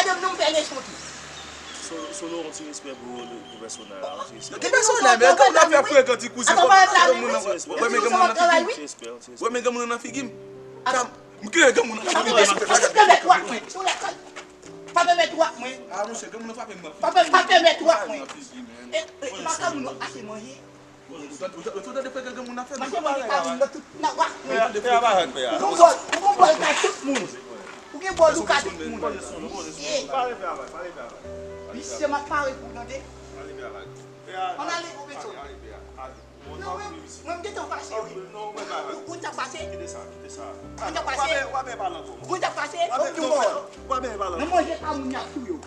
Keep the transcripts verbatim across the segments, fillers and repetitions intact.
Menm non m fè leson tou. Solo, Solo, yon ti respè pou, pou pèsonaj la, yon ti respè. Ki pèsonaj, men granmoun nan fè frekan ti kouzen. Kòman granmoun nan, wè, men granmoun nan nan figi m. Ti respè, yon ti respè. Wè, men granmoun nan nan figi m. Sa, m gen granmoun nan figi m. Pa pèmèt w ak mwen. Sou lekòl. Pa pèmèt w ak mwen. Ah, monchè, granmoun nan frape m nan figi. Pa pè-, pa pèmèt w ak mwen. Nan figi, man. E, e, pa granmoun nan ase manje. Ou tande, ou tande, ou tande frekan granmoun nan fè? Mache manje pa vin nan tout nan w ak mwen. Pè a, pè a pa rad, pè a. Ou gon bòl, ou gon bòl ka tout moun. Ou gen bòl ou ka tout moun. Poze sou nou, poze sou nou. Pale pè a, pale pè a. Misye m ap pare pou w tande. Pale pè a. Ann ale, ou bezwen. Non, mwen, mwen, m gentan fache, wi. Ou, ou t ap fache? Ou t ap fache? Ou t ap fache? Ou t ap fache? Ou t ap fache? Nan manje pa moun y ap touye w.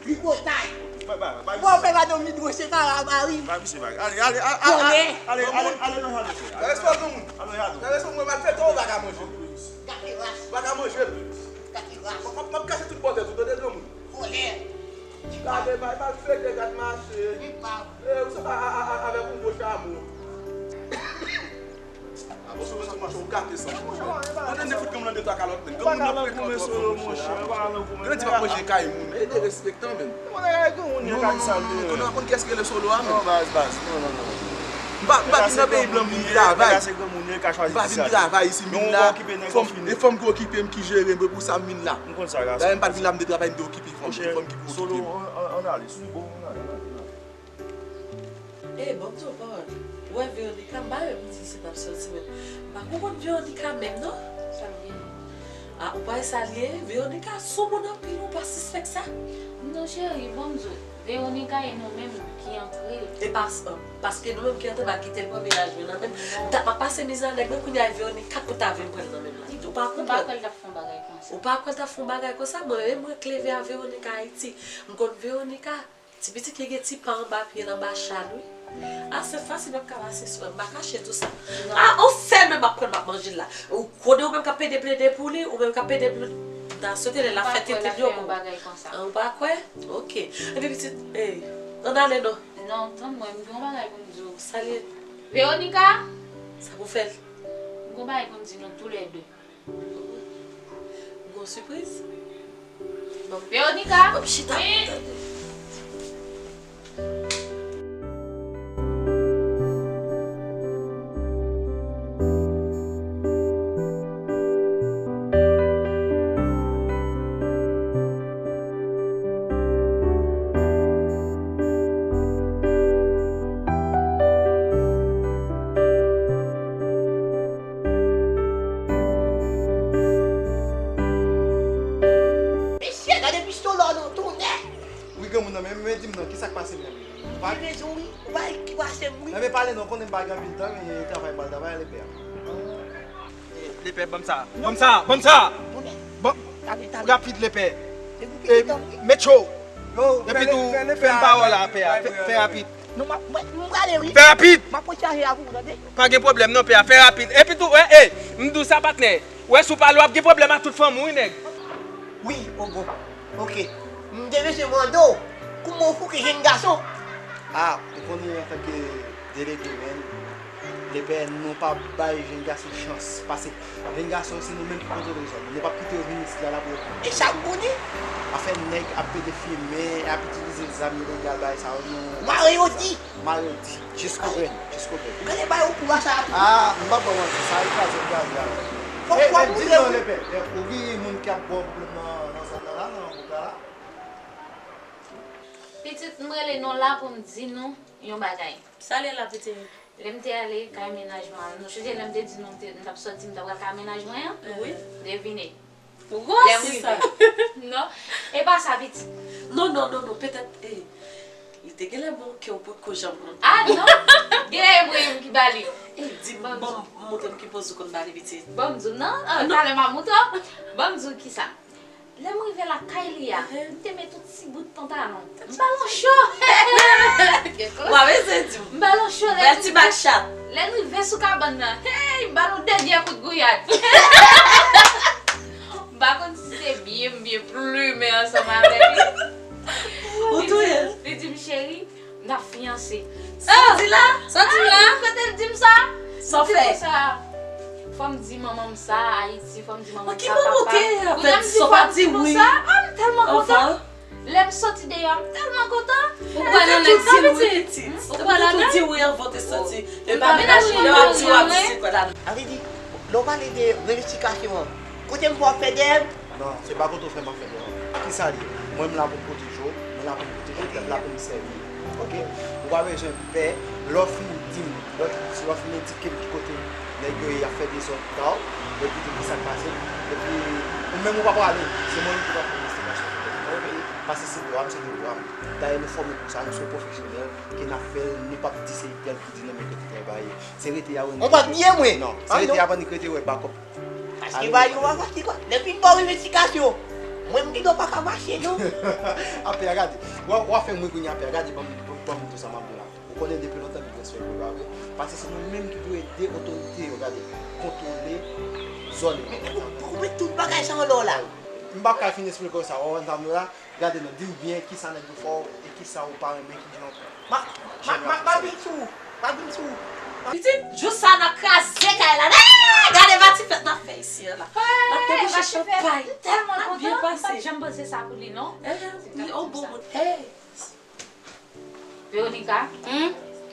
Tripotay. Bon, fè madanm li dwose kalamari. Ba misye bagay. Ale, ale, ale, ale, ale, ale, ale nan jaden fè. Fè respè granmoun. Ale nan jaden. Fè respè mwen, malfektè, ou pa ka manje. Gate ras. Ou pa ka manje. Gate ras. M ap, m ap kache tout bò tèt ou, tande granmoun. Vòlè. Gade, bay malfektè, gad mache. Li pa. E, ou sanble a, a, a, avèk yon gwo chamo. A, bon, sou, sou, sou, ou gate san, monchè. Mwen tande fout granmoun nan de twa kalòt, men granmoun nan frekan twòp, monchè. Granmoun di pa manje kay moun, e derespektan, men. Non, konnen kès ki rele Solo a, men. Non, baz, baz, non, non, non. M pa, m pa vin nan peyi blan vin travay. M pa vin travay isi, m vin la. Fò m, e fò m ki okipe m, ki jere m, e pou sa m vin la. Dayè m pa t vin la, m te travay, m te okipe fò m, e fò m ki pou okipe m. Solo, ann, ann, ann ale, sou bon, ann ale, ann ale, ann ale. Ey, ban m di w yon pawòl. Ou wè Veronica, m pa menm di se t ap sòti menm. M pa konprann Veronica menm non. Sa l gen? Ah, ou pa wè sa l ye? Veronica sou moun anpil, ou pa sispèk sa? Non, cheri, ban m di w. Veronica e nou menm ki antre. E pas-, paske nou menm ki antre, pa kite l pran mennaj mwen nan menm. M t ap, m ap pase mizè a nèg mwen, kounye a e Veronica pou ta vin pran l nan menm la. Ou pa konprann. M pa kwè l t ap fè yon bagay konsa. Ou pa kwè l t ap fè yon bagay konsa? Mwen menm, mwen k leve a Veronica Ayiti. M konn Veronica. Ti pitit ki gen ti pa anba pye l anba chal wi. A, se fasil, m ap ka pase sou mwen, m pa kache tou sa. A, on sèl men m ap pran, m ap manje l la. Ou konnen ou menm k ap pede plede pou li, ou menm k ap pede plede. M ta swete lè l ap fè tenten yo pou ou. An, ou pa kwè? Oke. Epi pitit, ey, ann ale non. Non, tann mwen, m gen yon bagay pou m di w. Sa l ye? Veronica! Sa pou fè l? M gen yon bagay pou m di nou toulède. Gon sipriz? Bon, Veronica, vin. Mesye, gade pistolè w non, tonnè! Wi, granmoun nan, men, men di m non, kisa k pase menm? Ou pa gen rezon, wi. Ou pa ki pase m, wi. Nan, men pale non, konnen m pa gen anpil tan, men travay m pral travay, ale pè a. Lepè, ban m sa. Ban m sa, ban m sa. Bon, rapid, lepè. Met cho. Epi tou, fè m pawòl la, pè a. Fè, fè rapid. Non, m ap, mwen, m prale, wi. Fè rapid. M ap rechaje a pou ou, tande? Pa gen pwoblèm non, pè a. Fè rapid. Epi tou, e, e, m di w sa, patnè. Wè, si w pale, w ap gen pwoblèm ak tout fanmi w, wi, nèg. Wi, o bon. Oke. M te bezwen mande w, kouman w fouke jenn gason? A, ou konnen antanke delege, men, lepè, nou pa bay jenn gason chans. Pase jenn gason, se nou menm ki kontwole zòn. Nou p ap kite yo vin isit la, la pou yo pran. E sa w konnen? Afè nèg ap pede fimen, ap itilize zam ilegal, bagay sa yo, nou mare yo di. Mare yo di. Jisko grenn, jisko grenn. Ou genlè bay ou kou a sa tou. A, m p ap ba w manti, sa e kraze, kraze a. Fòk w ap di non, lepè. Ou gen moun k ap ba w pwoblèm nan, nan zòn nan la, nan gwoup la la? Pitit, m rele nou la pou m di nou yon bagay. Sa l ye la, pitit? Lè m te ale kay mennaj mwen, nou sonje lè m te di nou m te, m t ap sòti, m t ap pral kay mennaj mwen an? Wi. Devine. Lè m rive. Non, e pa sa, pitit. Non, non, non, non, petèt, e, li te genlè bon kè w potko janm konn. A, non, genlè e mwen menm ki ba li. E, di m, ban m, montre m ki poz ou konn ba li, pitit. Ban m di w, non, a, talè m ap montre w. Ban m di w kisa. Lè m rive lakay li a, m te met yon ti bout pantalon. M ba l yon cho. W ap eseye di m. M ba l yon cho, lè m rive, lè m rive sou kabann nan, hey, m ba l yon dènyè kout gouyad. M pa konn si se byen m byen plimen ansanm avèk li. Ou touye l? Li di m, cheri, n ap fiyanse. Sa w di la? Sa w di m la? Kote l di m sa? Sa w fè? Sa. Fò m di manman m sa, Ayiti, fò m di manman m sa, papa m. Kounye a m di fò m di nou sa, ah, m tèlman kontan. Lè m soti deyò a, m tèlman kontan. Ou pral nan nèg sa, pitit? Ou pral nan nèg? Ou pral nan nèg? Sa vle di, lè w pale de revandikasyon an, kote m pou ap fè dèyè m? Non, se pa kote w fè m ap fè dèyè w. Kisa l ye? Mwen, m la pou m pwoteje w, mwen la pou m pwoteje pèp la, pou m sèvi. Oke? Ou pa bezwen pè, lè w fin di m, lè w, lè w fin endike m ki kote nèg yo ye, y ap fè dezòd, ta w, yo kite ki sa k pase. Epi, ou menm ou pa prale, se mwen menm ki pral fè envestigasyon sou tèt mwen. Oke? Pase se dwa m, se devwa m. Dayè, nou fòme pou sa, nou se pwofesyonèl, ke n ap fè l, nou p ap di se tèl ki di non, men kote tèl bagay ye. Se rete a, ou pa bliye mwen. Non, se rete a, pandan k rete wè bakòp. Paske ba yo pa fatig, lè fin ba w revandikasyon, mwen m di w pa ka mache, non. Apè a, gade. W a, w a fè m ri kounye a, apè a, gade, ban m, ban m, ban m di w sa m ap di w la. Ou konnen depi lontan m gen respè pou yo, pa vre? Paske se nou menm ki dwe ede otorite yo, gade, kontwole zòn yo. Men, men, men, men tout bagay sa anlè w la. M p ap ka fin esplike w sa, w konprann sa m di w la? Gade non, di m byen kisa nèg yo fè w e kisa ou pa renmen ki jan. Ma, ma, ma, ma vin sou ou. Ma vin sou ou. Pitit, jou sa n ap kraze kay la. Ah, gade pati fèt n ap fè isi a la. N ap debouche chanpay. N ap byen pase. M pa t janm panse sa pou li, non. Eh, li on bon moun. Hey. Veronica, hmm?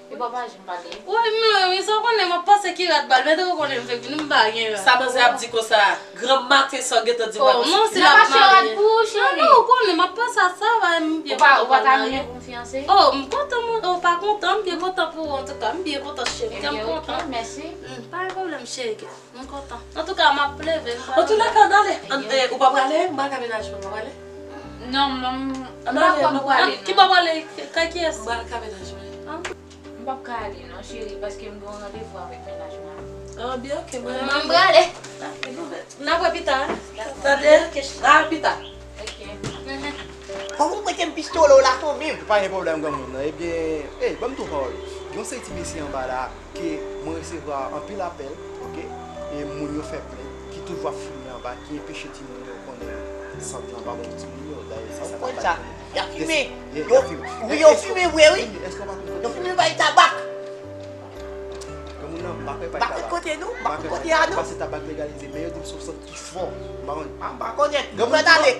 E papa janm pale. Wi, m lwen, wi, sa w konnen, m ap pase ki rat bal, men te w konnen m fèk vini, m pa gen rat. Sa manzè ap di konsa? Granm maten sa w gentan di m ap pase ki rat. Nan mache rat pou ou, cheri. Non, non, ou konnen, m ap panse a sa, va, m byen kontan. Ou pa, ou pa ta renmen pou m fiyanse? Oh, m kontan, oh, pa kontan, m byen kontan pou ou, antouka, m byen kontan, cheri, m kontan. Ebyen, oke, mèsi. Hmm, pa gen pwoblèm, cheri. M kontan. Antouka, m ap leve, m pral. Antoulèka, ann ale. Ann, eh, ou pa prale? M pral ka mennaj mwen, ou pa prale? Non, m, m pa kwè m prale, non. Ki bò w prale? Kay kiyès? M pral ka mennaj mwen. Ah. M p ap ka ale, non, cheri, paske m gen yon randevou avèk mennaj mwen. Ah, byen, oke, mwen. M prale. N ap wè pita. Tande? N ap wè pita. Oke. Fòk ou prete m pistolè w la kanmenm. Pa gen pwoblèm, granmoun nan. Ebyen, ey, ban m di w pawòl. Gen yon seri ti mesye anba la ke mwen resevwa anpil apèl, oke? E moun yo fè plent, ki toujou ap fimen anba, ki enpeche timoun yo konnen sant lan pa bon pou timoun yo. Dayè, se sa k ap bay timoun. Y ap fimen. Wi, y ap fimen. Wi, yo fimen vre, wi. Yo fimen bay tabak. Granmoun nan, m pa kwè bay tabak. Kote nou? M pa kwè kote a, non. Pase tabak legalize, men yo di m se yon sant ki fò. M pa konn. Ah, m pa konnen. Nou pral ale.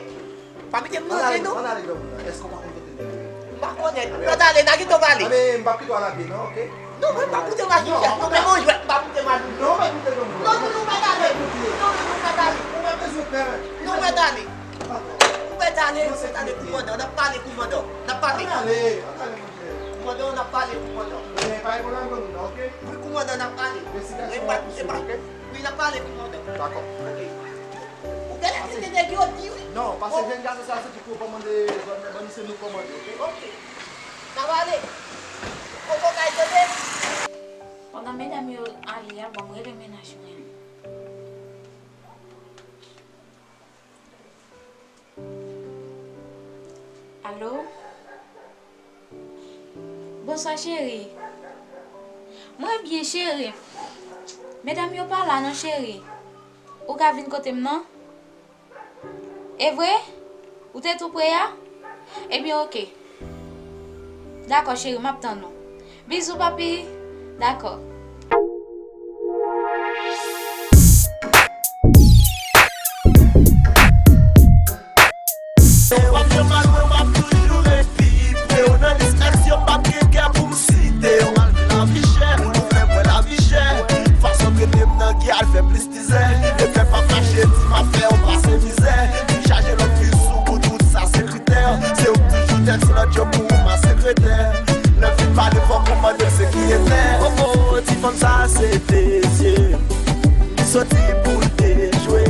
Pa mete m nan zen, non. Ann ale, granmoun nan. Èske w pa konn kote nèg yo ye? M pa konnen. Nou pral ale, n a gentan pale. Anben, m p ap kite w al a pye, non, oke? Non, mwen pa koute maji chèf, non, men mwen jwèt, m pa koute maji. Non, mwen koute granmoun. Non, non, non, pa t ale. Non, non, non, pa t ale. Ou pa bezwen pè. Non, mwen t ale. Ou mèt ale, ou mèt ale, koumandan. N ap pale, koumandan. N ap pale. Ann ale, ann ale, monchè. Koumandan, n ap pale, koumandan. Men pa gen pwoblèm, granmoun nan, oke? Wi, koumandan, n ap pale. Envestigasyon an ap pouswiv, oke? Wi, n ap pale, koumandan. Dakò. Oke. Ou genlè tande nèg yo di, wi. Non, pase jèn gason sa, se ki pou kòmande zòn nan, ban nou se nou kòmande, oke? Oke. N ap ale. Koko kay tande. Pandan medam yo ale a, ban m rele mennaj mwen. Alo? Bonswa, cheri. Mwen byen, cheri. Medam yo pa la non, cheri. Ou ka vin kote m non? E vre? Ou te tou pre a? Ebyen, oke. Dakò, cheri, m ap tann ou. Bizou, papi. Dakò. W ap fè m mal, mwen, m ap toujou ret pi pre w. Nan lis aksyon, m p ap gen kè pou m site w. Malgre lavi chè, ou fè m wè lavi chè. Fason trete m nan ki al fè plis mizè. E pèp ap mache di m ap fè w pase mizè. Vin chaje lòt fi sou ou, tout sa se kritè. Se ou k toujou tèks lòt yo pou ou, ma sekretè. Lè fin pale fò kòmande se ki etè. Oh, oh, ti fanm sa se Dezye. Li soti pou l te jwe.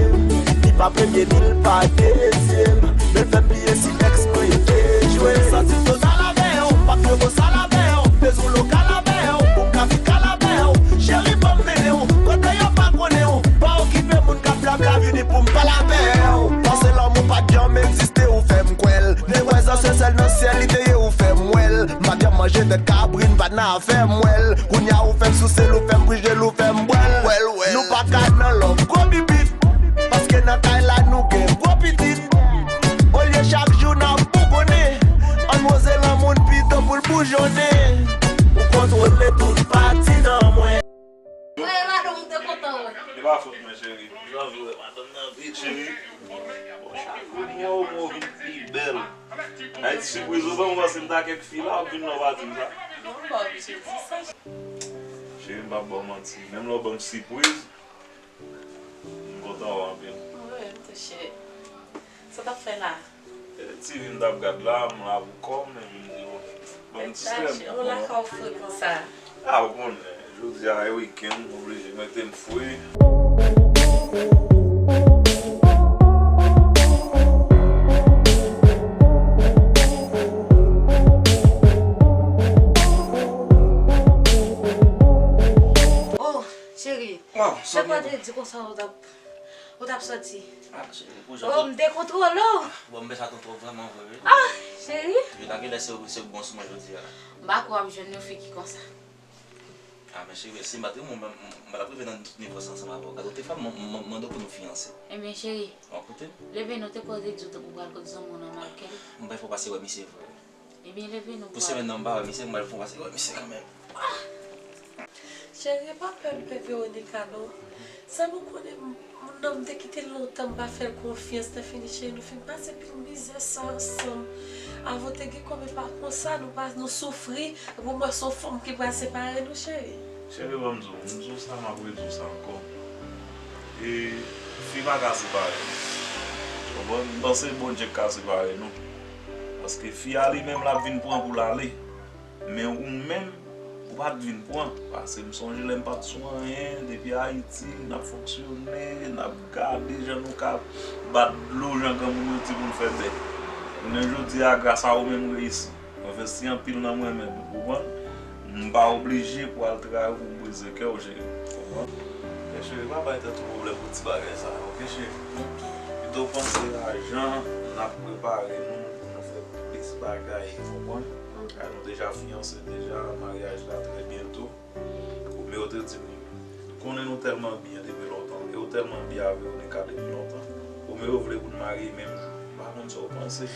Li pa premye ni l pa dezyèm. Men l fè m bliye si tèks mwen te jwe. Santi m total avè w, m p ap jwe bosal avè w. M bezwen w lokal avè w, pou m ka fi kal avè w. Cheri, ban m mennen w kote yo pa konnen w. Pa okipe moun k ap blabla, vini pou m pale avè w. Panse lanmou pa t janm egziste, ou fè m kwè l. Men prezans se sèl nan syèl li te ye, ou fè m wè l. M pa t janm manje tèt kabri, m pa t nan afè m wè l. Kounye a ou fè m souse l, ou fè m prije l, ou fè m bwè l. Nou pa ka nan lòv gwo bibit, paske nan kay la nou gen gwo pitit. Olye chak jou n ap bougonnen, ann woze lanmou n pito pou l boujonnen. Ou kontwole tout pati nan mwen. Mwen, madanm, m te kontan wè. Mwen cheri, jan vle wè madanm nan vit, cheri. Bon, cheri, kounye a ou mwen vin pi bèl. Ay, ti sipriz ou ban mwen, paske m ta kèk fi la, w ap vin nan pati m sa. Non, m pa oblije di sa. Cheri, m p ap ba w manti. Menm lè w ban m sipriz, m kontan wè w anpil. Wi, m tou cheri. Sa w t ap fè la? E, ti vi m t ap gad la, m la pou kò m, epi m di, bon, ban m distrè m. Ou lakay ou fre konsa? A, ou konnen, jodi a e wikenn, m oblije mete m fre. Oh, cheri, se pa te di konsa ou t ap Ou t ap soti? Ah, cheri, pou jan. Oh, m dekontwole w. Bon, m fè sa tonton vrèman vre, wi. Ah, cheri. Yo ta genlè se, se bon sou mwen jodi a. M pa kwè w ap jwenn yon fi ki konsa. Ah, men cheri, si m pa t renmen w, m, m, m pa t ap rive nan tout nivo sa ansanm avè w. Gade, ou te fè m, m, m, mande w pou nou fiyanse. Ebyen, cheri. W ap koute m? Leve non, te koze di w tankou pral kot zanmi w nan Michael. M pa fè w pase wè misye vre. Ebyen, leve non. Pou semèn nan, m pa wè misye, m pral fè w pase wè misye kanmenm. Cheri, pa pè m pè Veronica non. Sa nou konnen m, moun nan m te kite l lontan, m pa fè l konfyans, lè fini cheri, nou fin pase pil mizè sa ansanm. Avan w te gen kòb e pa konsa, nou pa, nou soufri, epi w wè se yon fanm ki pral separe nou, cheri. Cheri, ban m di w, m di w sa, m ap redi w sa ankò. E fi pa ka separe nou. Ou konprann? M panse Bondye k ka separe nou. Paske fi a li menm l ap vin pran pou l ale. Men ou menm, ou pa t vin pran. Paske m sonje lè m pa t sou anyen, depi Ayiti, n ap fonksyone, n ap gade jan nou ka bat dlo, jan granmoun yo di pou n fè bèk. Jounen jodi a, gras a ou menm, m reyisi. M envesti anpil nan mwen menm, ou konprann? M pa oblije pou al trayi w pou m brize kè w, cheri. Konprann? Men cheri, pa bay tèt ou pwoblèm pou ti bagay sa yo, oke cheri? Pito panse lajan, n ap prepare nou pou nou fè plis bagay, konprann? Kay nou deja fiyanse deja, maryaj la trè byento. Kòm yo te di m, konnen nou tèlman byen depi lontan, e yo tèlman byen avè Veronica depi lontan. Kòm yo vle pou n marye menm jou, m pa konn sa w panse.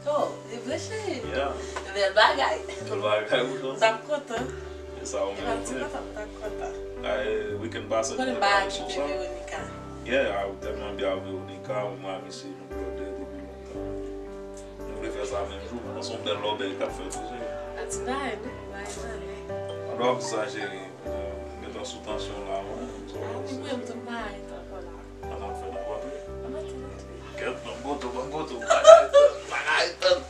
Oh, e vre cheri? Yeah. Bèl bagay. Bèl bagay, wi, cheri. M t ap kontan. E sa ou menm vle. M t ap kontan, m t ap kontan. Ay, wikenn pase nou te pale sou sa. Veronica. Yeah, ah, ou tèlman byen avè Veronica, ou mwen misye nou blòdè depi lontan. Nou vle fè sa menm jou, nou se yon bèl lòbèy k ap fèt wi, cheri. Ati bay, nou bay male. An dwa di sa, cheri, m gentan sou tansyon la, wi. Ah, wi, mwen, m tou bay, tankou la. An ap fè nan pòtre. An ap fè nan pòtre. Kèt, ban m goute, ban m goute. Bagay tann, bagay tann.